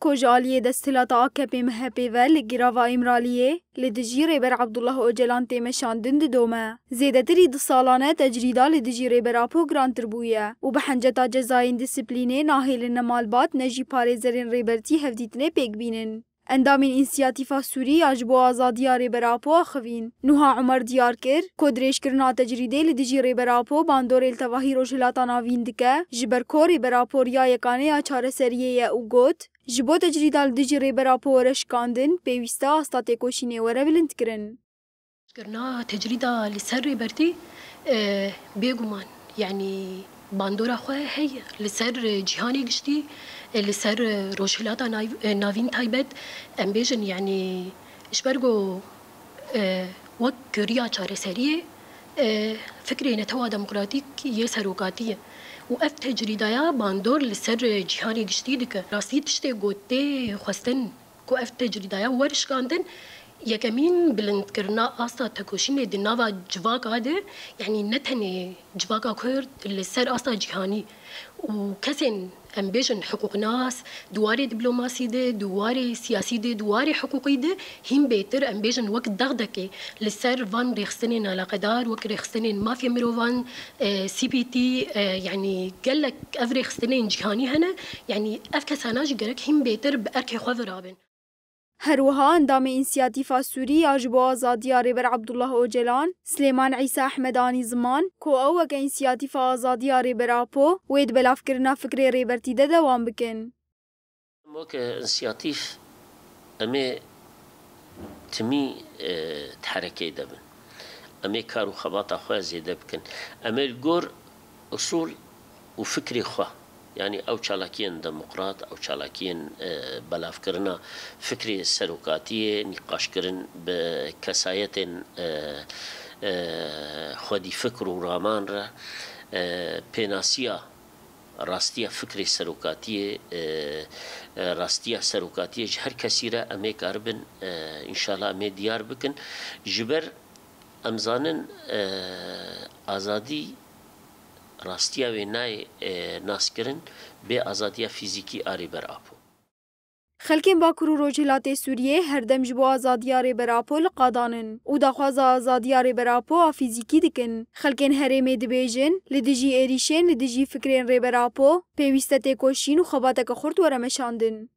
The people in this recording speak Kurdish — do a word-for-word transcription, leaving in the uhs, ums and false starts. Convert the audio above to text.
ku ji aliyê desthilata A K P M H P ve li girava Îmraliyê li dijî Rêber Abdullah Ocalan tê meşandin didome. Zêdetirî du salan e tecrîda li dijî Rêber Apo girantir bûye û bi henceta cezayên disiplînê nahêlin ne malbat ne jî parêzerên Rêbertî hevdîtinê pêk bînin. Endamên Însiyatîfa Sûrî ya ji bo azadiya Rêber Apo axivîn, Nuha Umer diyar kir ku dirêjkirina tecrîdê li dijî Rêber Apo bandorê li tevahî Rojhilata Navîn dike, ji ber ku Rêber Apo riya yekane ya çareseriyê ye û got, ji bo tecrîda li dijî Rêber Apo were şikandin, pêwîst e asta têkoşînê were bilindkirin. Kirina tecrîda li ser Rêbertî, e, bêguman, yanî bandora xwe heye li ser cîhanê giştî, e, li ser Rojhilata Nav-, e, Navîn taybet, em bêjin, yanî ji ber ku, e, wek riya çareseriyê, e, fikrê netewa demokratîk yê serokatî ye û ev tecrîdaya bandor li ser cîhanê giştî dike. Rastî tiştê ku tê xwestin ku ev tecrîdaya were şikandin, yekemîn bilindkirina asta tekoşînê di nava civaka de, yanî ne tenê civaka Kurd, li ser asta cîhanî û kesên, em bêjin, hiqûqnas, di warê diplomasî de, di warê siyasî de, di warê hiqûqî de hîn bêtir, em bêjin, wek dexdekê li ser van rêxistinên eleqedar, wek rêxistinên mafê mirovan, e, C P T, e, yanî gelek ev rêxistinên cîhanî hene, yanî ev kesana jî gerek hîn bêtir bi erkê xwe virabin. Her wiha endamê Însiyatîfa Sûrî ya ji bo azadiya Rêber Abdullah Ocalan, Silêman Îsa Ehmed anî ziman ku ew weke Însiyatîfa Azadiya Rêber Apo wê di belavkirina fikrê Rêbertî de dewam bikin. Weke însiyatîf em ê timî, e, di herekeyê de bin. Em ê kar û xebata xwe zêde bikin. Em ê li gor usûl û fikrê xwe, yanî ew çalakiyên demokrat, ew çalakiyên, e, belavkirina fikrê serokatiyê, nîqaşkirin bi kesayetên, e, e, xwedî fikr û raman re, e, pênasiya rastiya fikrê serokatiyê, e, e, rastiya serokatiyê ji her kesî re em ê karibin, e, înşallah em ê diyar bikin. Ji ber em zanin, e, azadî rastiya wê nayê, e, naskirin bê azadiya fîzîkî a Rêber Apo. Xelkên Bakur û Rojhilatê Sûriyê her dem ji bo azadiya Rêber Apo li qadan in û daxwaza azadiya Rêber Apo a fîzîkî dikin. Xelkên herêmê dibêjin, li dijî êrîşên li dijî fikrên Rêber Apo, pêwîst e têkoşîn û xebateke xurt were meşandin.